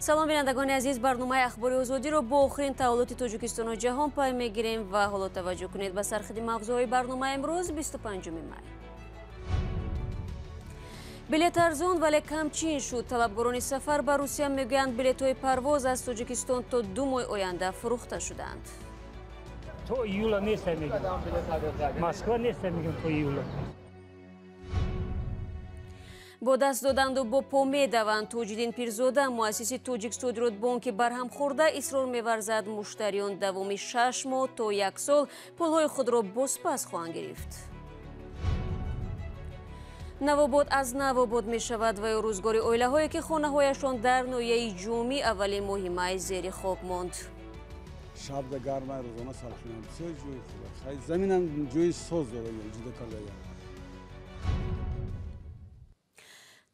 Салом, бинандагони азиз, барномаи Ахбори Озодиро бо охирин таҳаввулоти Тоҷикистону ҷаҳон пай мегирем ва ҳоло таваҷҷӯҳ кунед ба сархати мавзӯъҳои барномаи имрӯз, 25 май. Билет арзон, вале камчин шуд. Талабгорони сафар ба Русия мегӯянд, билетҳои парвоз аз Тоҷикистон то 2 моҳи оянда фурӯхта шуданд. То июла нест, мегӯям. Москва нест, мегӯям, то июла. Бо даст доданду бо по медаванд. Тоҷиддин Пирзода, муассиси Тоҷиксодиротбонки барҳам хӯрда, исрор меварзад, муштариён давоми 6 моҳ то 1 сол пулҳои худро бозпас хоҳанд гирифт. Навобод аз навобод мешавад ва ё рӯзгори оилаҳое, ки хонаҳояшон дар ноҳияи Ҷумӣ аввали моҳи май зери хок монд. Шабда гарма, рӯзона салқинам. Бисёр ҷои хуб. Заминам ҷои соз дорад, ҷудо кардаям.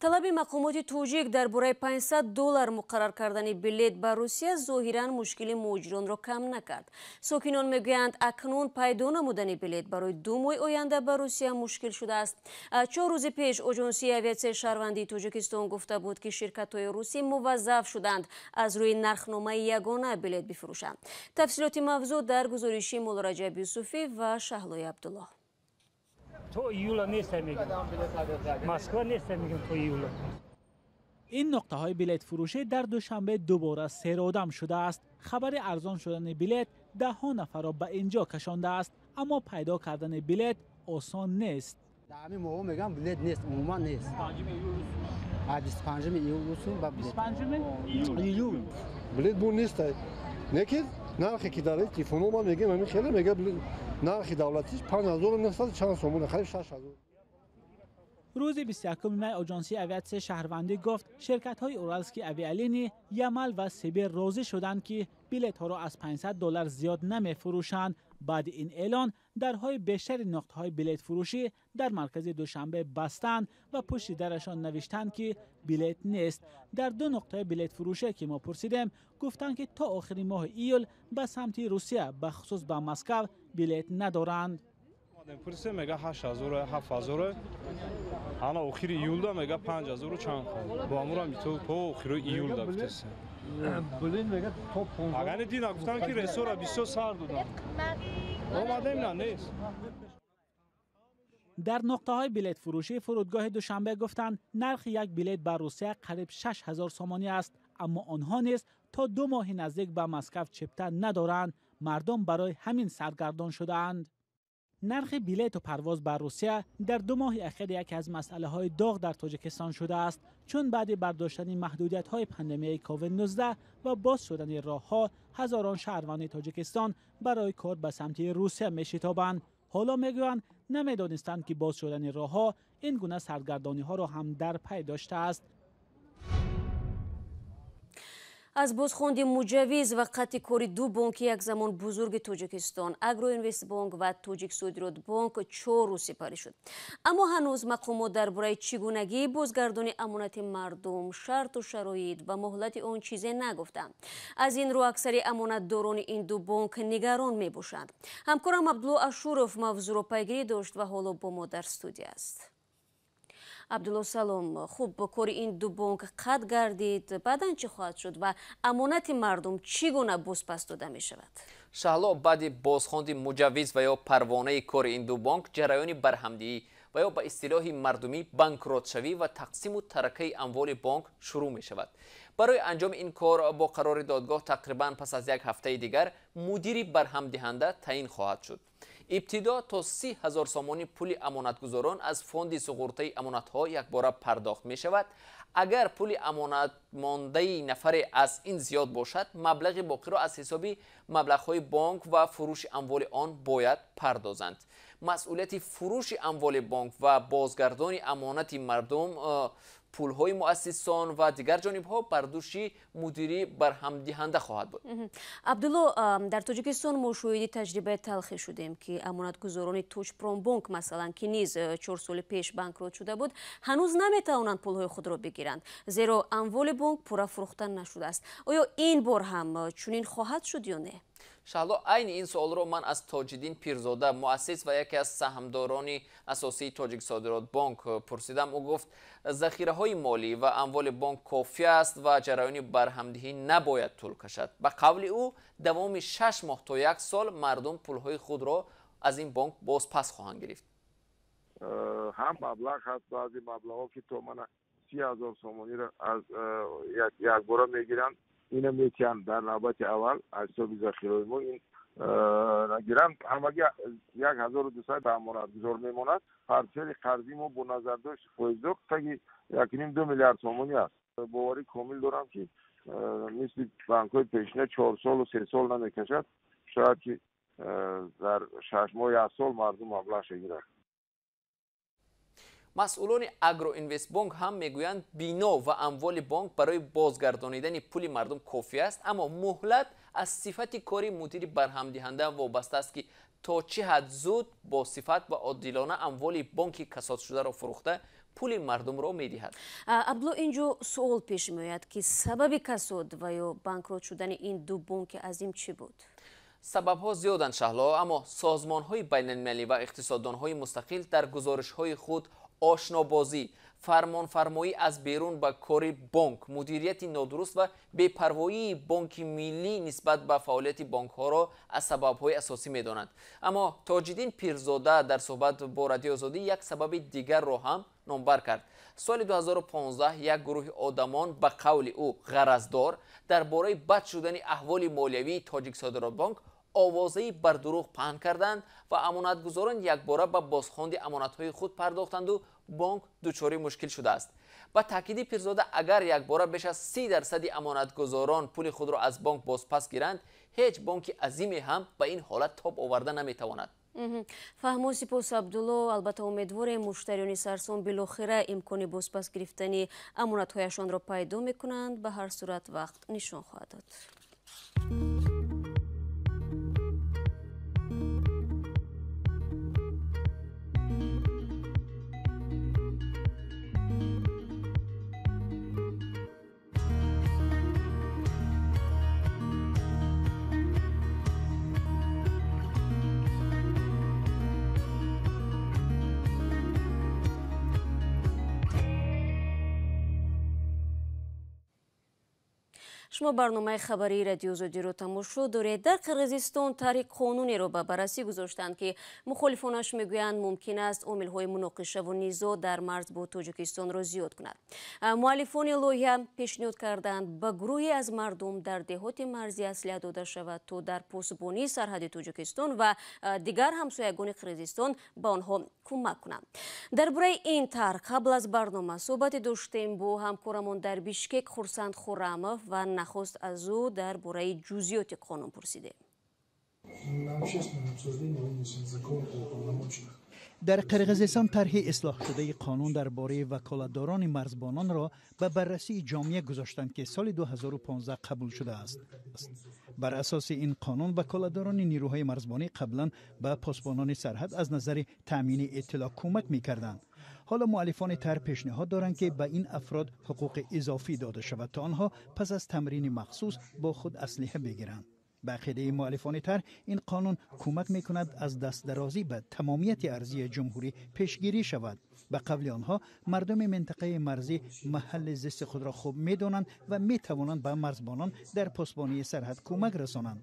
Талаби мақомоти тоҷик дар бораи $500 муқаррар кардани билет ба Русия зоҳиран мушкили муҳоҷиронро кам накард. Сокинон мегӯянд, акнун пайдо намудани билет барои 2 моҳи оянда ба Русия мушкил шудааст. 4 рӯзи пеш Оҷонсии авиатсияи шаҳрвандии Тоҷикистон гуфта буд, ки ширкатҳои русӣ муваззаф шуданд аз рӯи нархномаи ягона билет бифурӯшанд. Тафсилоти мавзӯъ дар гузориши Муллораҷаб Юсуфӣ ва Шаҳлои Абдуллоҳ. То июла нест, мегӯям. Москва нест, мегӯям, то июла. Ин нуқтаҳои билетфурӯшӣ дар Душанбе дубора серодам шудааст. Хабари арзон шудани билет даҳҳо нафарро ба инҷо кашондааст, аммо пайдо кардани билет осон нест. Дар ҳамин моҳҳо мегӯям, билет нест, умуман нест. 25 июл ба билет. 25 июл. Билет бу нест. Не ки нархе ки дар телефонҳо ман мегӯям, ҳамин хеле мегӯям, нархи давлатиш 5900 чанд сомон, қариб 6000. Рӯзи 21 май Оҷонсии авиатсияи шаҳрвандӣ гуфт, ширкатҳои Уралски авиалини, Ямал ва Сибир розӣ шуданд, ки билетҳоро аз $500 зиёд намефурӯшанд. Баъди ин эълон дарҳои бештари нуқтаҳои билетфурӯшӣ дар маркази Душанбе бастанд ва пушти дарашон навиштанд, ки билет нест. Дар 2 нуқтаи билетфурӯшӣ, ки мо пурсидем, гуфтанд, ки то охири моҳи июл ба самти Русия, бахусус ба Москав, билет надоранд. Пурсем, мега 8000, 7000, ана охири июлда мега 5000 чанд. Бо амурам то охири июлда гуфтесем. Билет мега то 15. Агар дина гуфтан, ки ресора бисёр сар додам. Омадем, на нест. Дар нуқтаҳои билетфурӯшии фурудгоҳи Душанбе гуфтанд, нархи як билет ба Русия қариб 6000 сомонӣ аст, аммо онҳо низ то 2 моҳи наздик ба Москав чипта надоранд. Мардум барои ҳамин саргардон шудаанд. Нархи билету парвоз ба Русия дар 2 моҳи ахир яке аз масъалаҳои доғ дар Тоҷикистон шудааст, чун баъди бардоштани маҳдудиятҳои пандемияи COVID-19 ва боз шудани роҳҳо ҳазорон шаҳрванди Тоҷикистон барои кор ба самти Русия мешитобанд. Ҳоло мегӯянд, намедонистанд, ки боз шудани роҳҳо ин гуна саргардониҳоро ҳам дар пай доштааст. Аз бозхонди муҷаввиз ва қатъи кори 2 бонки якзамон бузурги Тоҷикистон, Агроинвестбонк ва Тоҷиксодиротбонк, 4 рӯз сипарӣ шуд. Аммо ҳанӯз мақомот дар бораи чӣ гунагии бозгардони амонати мардум, шарту шароит ва муҳлати он чизе нагуфтанд. Аз ин рӯ аксари амонатдорони ин 2 бонк нигарон мебошанд. Ҳамкорам Абдулло Ашуров мавзӯъро пайгирӣ дошт ва ҳоло бо мо дар студия аст. Абдулло, салом. Хуб, кори ин 2 бонк қатъ гардид, баъдан чӣ хоҳад шуд ва амонати мардум чӣ гуна бозпас дода мешавад? Шаҳло, баъди бозхонди муҷаввиз ва ё парвонаи кори ин 2 бонк, ҷараёни барҳамдиҳӣ ва ё ба истилоҳи мардумӣ банкротшавӣ ва тақсиму таракаи амволи бонк шурӯъ мешавад. Барои анҷоми ин кор бо қарори додгоҳ тақрибан пас аз 1 ҳафтаи дигар мудири барҳамдиҳанда таъин хоҳад шуд. Ибтидо то 30 000 сомонӣ пули амонатгузорон аз фонди суғуртаи амонатҳо якбора пардохт мешавад. Агар пули амонатмондаи нафаре аз ин зиёд бошад, маблағи боқиро аз ҳисоби маблағҳои бонк ва фурӯши амволи он бояд пардозанд. Масъулияти фурӯши амволи бонк ва бозгардони амонати мардум, пулҳои муассисон ва дигар ҷонибҳо бар дӯши мудири барҳамдиҳанда хоҳад буд. Абдулло, дар Тоҷикистон мо шоҳиди таҷрибаи талхе шудем, ки амонатгузорони Тоҷпромбонк, масалан, ки низ 4 соли пеш банкрот шуда буд, ҳанӯз наметавонанд пулҳои худро бигиранд, зеро амволи бонк пурра фурӯхта нашудааст. Оё ин бор ҳам чунин хоҳад шуд ё не? Шаҳло, айни ин суолро ман аз Тоҷиддин Пирзода, муассис ва яке аз саҳмдорони асосии Тоҷиксодиротбонк пурсидам. Ӯ гуфт, захираҳои молӣ ва амволи бонк кофӣ аст ва ҷараёни барҳамдиҳӣ набояд тӯл кашад. Ба қавли ӯ, давоми 6 моҳ то 1 сол мардум пулҳои худро аз ин бонк бозпас хоҳанд гирифт. Ҳам маблағ ҳаст, баъзе маблағҳо ки то мана 30 000 сомониро аз якбора мегиранд, ина метиҳанд дар навбати аввал аз ҳисоби захираҳои мо ин нагиранд. Ҳамагӣ 1200 амонатгузор мемонад. Портфели қарзии мо бо назардошти фоиздор таги 1,5-2 миллиард сомонӣ аст. Боварӣ комил дорам, ки мисли банкҳои пешина 4 солу 3 сол намекашад. Шояд ки дар 6 моҳ 1 сол мардум маблағша гирад. Масъулони Агроинвестбонк ҳам мегӯянд, бино ва амволи бонк барои бозгардонидани пули мардум кофӣ аст, аммо муҳлат аз сифати кори мудири барҳамдиҳанда вобаста аст, ки то чӣ ҳад зуд бо сифат ва одилона амволи бонки касодшударо фурӯхта пули мардумро медиҳад. Абдулло, инҷо суол пеш меояд, ки сабаби касод ва ё банкрот шудани ин ду бонки азим чӣ буд? Сабабҳо зиёданд, Шаҳло, аммо созмонҳои байналмилалӣ ва иқтисоддонҳои мустақил дар гузоришҳои худ ошнобозӣ, фармонфармоӣ аз берун ба кори бонк, мудирияти нодуруст ва бепарвоии бонки миллӣ нисбат ба фаъолияти бонкҳоро аз сабабҳои асосӣ медонанд. Аммо Тоҷиддин Пирзода дар суҳбат бо Радиои Озодӣ як сабаби дигарро ҳам номбар кард. Соли 2015 як гурӯҳи одамон, ба қавли ӯ ғараздор, дар бораи бад шудани аҳволи молиявии Тоҷиксодиротбонк овозаи бардурӯғ паҳн карданд ва амонатгузорон якбора ба бозхонди амонатҳои худ пардохтанду бонк дучори мушкил шудааст. Ба таъкиди Пирзода, агар якбора беш аз 30% амонатгузорон пули худро аз бонк бозпас гиранд, ҳеҷ бонки азиме ҳам ба ин ҳолат тоб оварда наметавонад. Фаҳмо, сипос, Абдулло. Албатта, умедворем, муштариёни сарсон билохира имкони бозпас гирифтани амонатҳояшонро пайдо мекунанд. Ба ҳар сурат, вақт нишон хоҳад дод. Шумо барномаи хабарии Радиои Озодиро тамошо доред. Дар Қирғизистон тарҳи қонунеро ба баррасӣ гузоштанд, ки мухолифонаш мегӯянд, мумкин аст омилҳои муноқишаву низоъ дар марз бо Тоҷикистонро зиёд кунад. Муаллифони лоиҳа пешниҳод карданд, ба гурӯҳе аз мардум дар деҳоти марзӣ аслиҳа дода шавад, то дар посбонии сарҳади Тоҷикистон ва дигар ҳамсоягони Қирғизистон ба онҳо кӯмак кунанд. Дар бораи ин тарҳ қабл аз барнома суҳбате доштем бо ҳамкорамон дар Бишкек Хурсанд Хуррамов ва нахуст аз ӯ дар бораи ҷузъиёти қонун пурсидем. Дар Қирғизистон тарҳи ислоҳшудаи қонун дар бораи ваколатдорони марзбононро ба баррасии ҷомеа гузоштанд, ки соли 2015 қабул шудааст. Бар асоси ин қонун, ваколатдорони нерӯҳои марзбонӣ қаблан ба посбонони сарҳад аз назари таъмини иттилоъ кӯмак мекарданд. Ҳоло муаллифони тарҳ пешниҳод доранд, ки ба ин афрод ҳуқуқи изофӣ дода шавад, то онҳо пас аз тамрини махсус бо худ аслиҳа бигиранд. Ба ақидаи муаллифони тарҳ, ин қонун кӯмак мекунад аз дастдарозӣ ба тамомияти арзии ҷумҳурӣ пешгирӣ шавад. Ба қавли онҳо, мардуми минтақаи марзӣ маҳалли зисти худро хуб медонанд ва метавонанд ба марзбонон дар посбонии сарҳад кӯмак расонанд.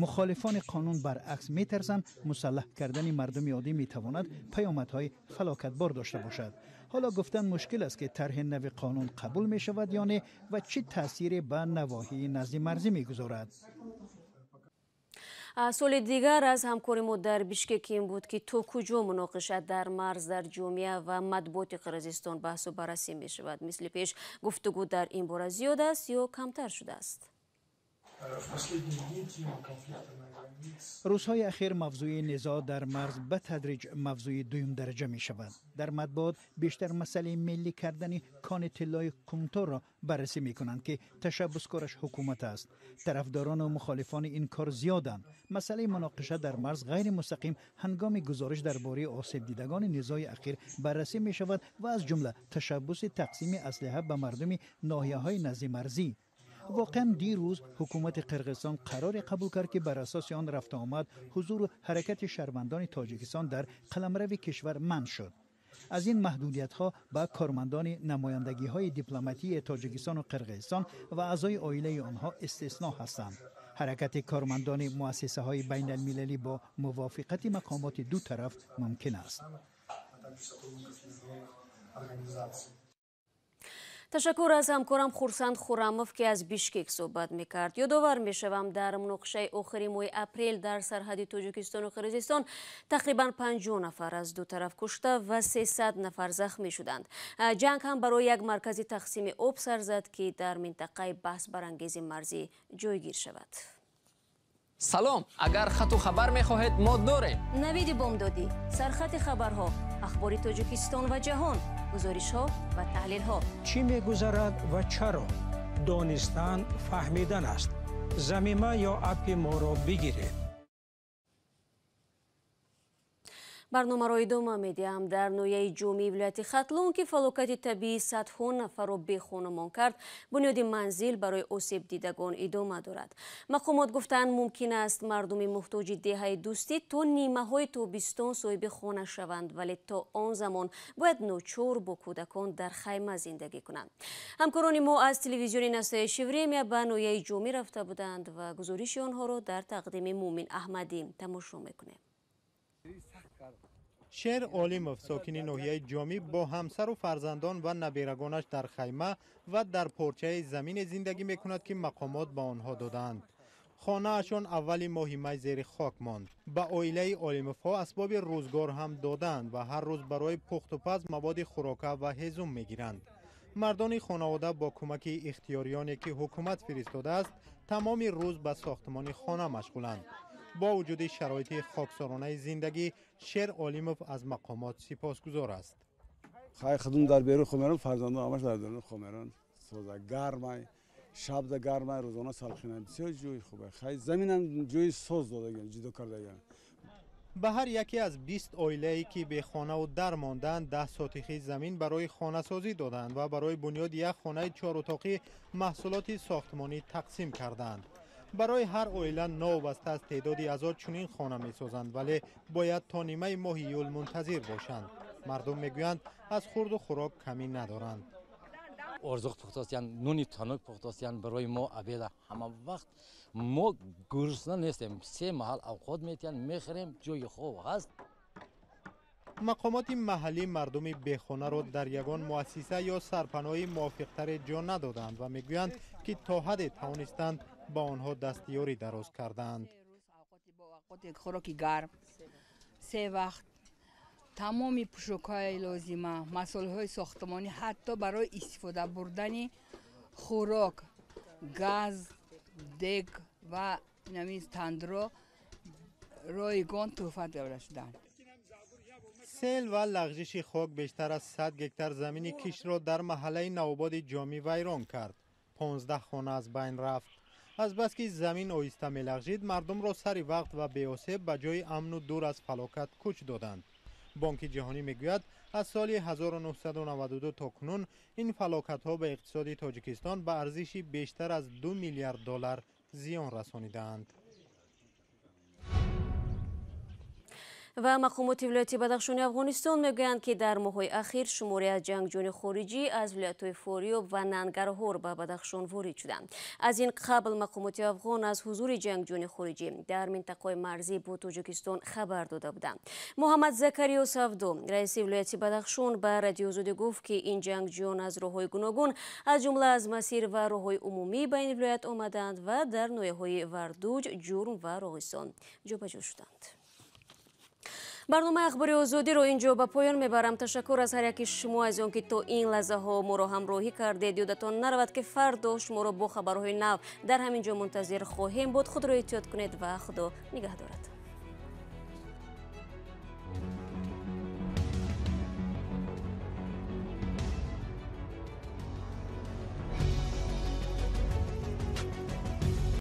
Мухолифони қонун баръакс метарсанд, мусаллаҳ кардани мардуми оддӣ метавонад паёмадҳои фалокатбор дошта бошад. Ҳоло гуфтан мушкил аст, ки тарҳи нави қонун қабул мешавад ё не ва чӣ таъсире ба навоҳии назди марзӣ мегузорад. Суоли дигар аз ҳамкори мо дар Бишкек ин буд, ки то куҷо муноқиша дар марз дар ҷомеа ва матбуоти Қирғизистон баҳсу баррасӣ мешавад. Мисли пеш гуфтугӯ дар ин бора зиёд аст ё камтар шудааст? Рӯзҳои ахир мавзӯи низоъ дар марз ба тадриҷ мавзӯи дуюм дараҷа мешавад. Дар матбуот бештар масъалаи миллӣ кардани кони тиллои Кумторро баррасӣ мекунанд, ки ташаббускораш ҳукумат аст. Тарафдорону мухолифони ин кор зиёданд. Масъалаи муноқиша дар марз ғайримустақим ҳангоми гузориш дар бораи осебдидагони низои ахир баррасӣ мешавад ва аз ҷумла ташаббуси тақсими аслиҳа ба мардуми ноҳияҳои назди марзӣ. Воқеан дирӯз ҳукумати Қирғизистон қароре қабул кард, ки бар асоси он рафту омад, ҳузуру ҳаракати шаҳрвандони Тоҷикистон дар қаламрави кишвар манъ шуд. Аз ин маҳдудиятҳо ба кормандони намояндагиҳои дипломатии Тоҷикистону Қирғизистон ва аъзои оилаи онҳо истисно ҳастанд. Ҳаракати кормандони муассисаҳои байналмилалӣ бо мувофиқати мақомоти ду тараф мумкин аст. Ташаккур аз ҳамкорам Хурсанд Хурамов, ки аз Бишкек суҳбат мекард. Ёдовар мешавам, дар муноқишаи охири моҳи апрел дар сарҳади Тоҷикистону Қирғизистон тақрибан 50 нафар аз ду тараф кушта ва 300 нафар захмӣ шуданд. Ҷанг ҳам барои як маркази тақсими об сар зад, ки дар минтақаи баҳсбарангези марзӣ ҷойгир шавад. Салом, агар хату хабар мехоҳед, мо дорем. Навиди бомдодӣ, сархати хабарҳо, ахбори Тоҷикистон ва ҷаҳон, гузоришҳо ва таҳлилҳо. Чӣ мегузарад ва чаро? Донистан фаҳмидан аст. Замима ё аппи моро бигиред. Барномаро идома медиҳам. Дар ноҳияи Ҷомии вилояти Хатлон, ки фалокати табиӣ садҳо нафарро бехонумон кард, бунёди манзил барои осебдидагон идома дорад. Мақомот гуфтанд, мумкин аст мардуми муҳтоҷи деҳаи Дӯстӣ то нимаҳои тобистон соҳиби хона шаванд, вале то он замон бояд ночор бо кӯдакон дар хайма зиндагӣ кунанд. Ҳамкорони мо аз телевизиони Настоящее время ба ноҳияи Ҷомӣ рафта буданд ва гузориши онҳоро дар тақдими Муъмин Аҳмадӣ тамошо мекунем. Шер Олимов, сокини ноҳияи Ҷомӣ, бо ҳамсару фарзандон ва наберагонаш дар хайма ва дар порчаи замине зиндагӣ мекунад, ки мақомот ба онҳо додаанд. Хонаашон аввали моҳи май зери хок монд. Ба оилаи Олимовҳо асбоби рӯзгор ҳам додаанд ва ҳар рӯз барои пухтупаз маводи хӯрока ва ҳезум мегиранд. Мардони хонавода бо кӯмаки ихтиёриёне, ки ҳукумат фиристодааст, тамоми рӯз ба сохтмони хона машғуланд. Бо вуҷуди шароити хоксоронаи зиндагӣ, Шер Олимов аз мақомот сипосгузор аст. Хай худум дар берун хоб мерам, фарзандон ҳамаш дар берун хоб меранд. Соза гармай, шабда гармай, рӯзона салқинай. Бисёр ҷои хубай. Хай заминам ҷои соз додагиам, ҷудо кардагиам. Ба ҳар яке аз 20 оилае, ки бехонаву дар монданд, 10 сотихи замин барои хонасозӣ доданд ва барои бунёди як хонаи чорутоқӣ маҳсулоти сохтмонӣ тақсим карданд. Барои ҳар оила новобаста аз теъдоди аъзо чунин хона месозанд, вале бояд то нимаи моҳи июл мунтазир бошанд. Мардум мегӯянд, аз хурду хӯрок камӣ надоранд. Орзуқ пухтостиян, нуни танук пухтостиян барои мо обеда. Ҳама вақт мо гурусна нестем. Се маҳал авқот метиҳанд, мехӯрем, ҷои хоб ҳаст. Мақомоти маҳаллӣ мардуми бехонаро дар ягон муассиса ё сарпаноҳи мувофиқтаре ҷо надоданд ва мегӯянд, ки то ҳадде тавонистанд ба онҳо дастёрӣ дароз карданд. Хӯроки гарм се вақт, тамоми пӯшокҳои лозима, масолеҳои сохтмонӣ, ҳатто барои истифода бурдани хӯрок, газ, дег ва тандро ройгон тӯҳфа дода шуданд. Сел ва лағжиши хок бештар аз 100 гектар замини киштро дар маҳаллаи Навободи Ҷомӣ вайрон кард. 15 хона аз байн рафт. Азбаски замин оҳиста мелағжид, мардумро сари вақт ва беосеб ба ҷои амну дур аз фалокат кӯч доданд. Бонки ҷаҳонӣ мегӯяд, аз соли 1992 то кунун ин фалокатҳо ба иқтисоди Тоҷикистон ба арзиши бештар аз 2 миллиард доллар зиён расонидаанд. Ва мақомоти вилояти Бадахшони Афғонистон мегӯянд, ки дар моҳҳои ахир шумори аз ҷангҷӯёни хориҷӣ аз вилоятҳои Фориёб ва Нангарҳор ба Бадахшон ворид шуданд. Аз ин қабл мақомоти афғон аз ҳузури ҷангҷӯёни хориҷӣ дар минтақаҳои марзӣ бо Тоҷикистон хабар дода буданд. Муҳаммад Закариё Савдо, раиси вилояти Бадахшон, ба Радиои Озодӣ гуфт, ки ин ҷангҷӯён аз роҳҳои гуногун, аз ҷумла аз масир ва роҳҳои умумӣ ба ин вилоят омаданд ва дар ноҳияҳои Вардуҷ, Ҷурм ва Роғисон ҷобаҷо шуданд. Барномаи Ахбори Озодиро инҷо ба поён мебарам. Ташаккур аз ҳар яки шумо аз он ки то ин лаҳзаҳо моро ҳамроҳӣ кардед. Ёдатон наравад, ки фардо шуморо бо хабарҳои нав дар ҳамин ҷо мунтазир хоҳем буд. Худро эҳтиёт кунед ва Худо нигаҳдорад.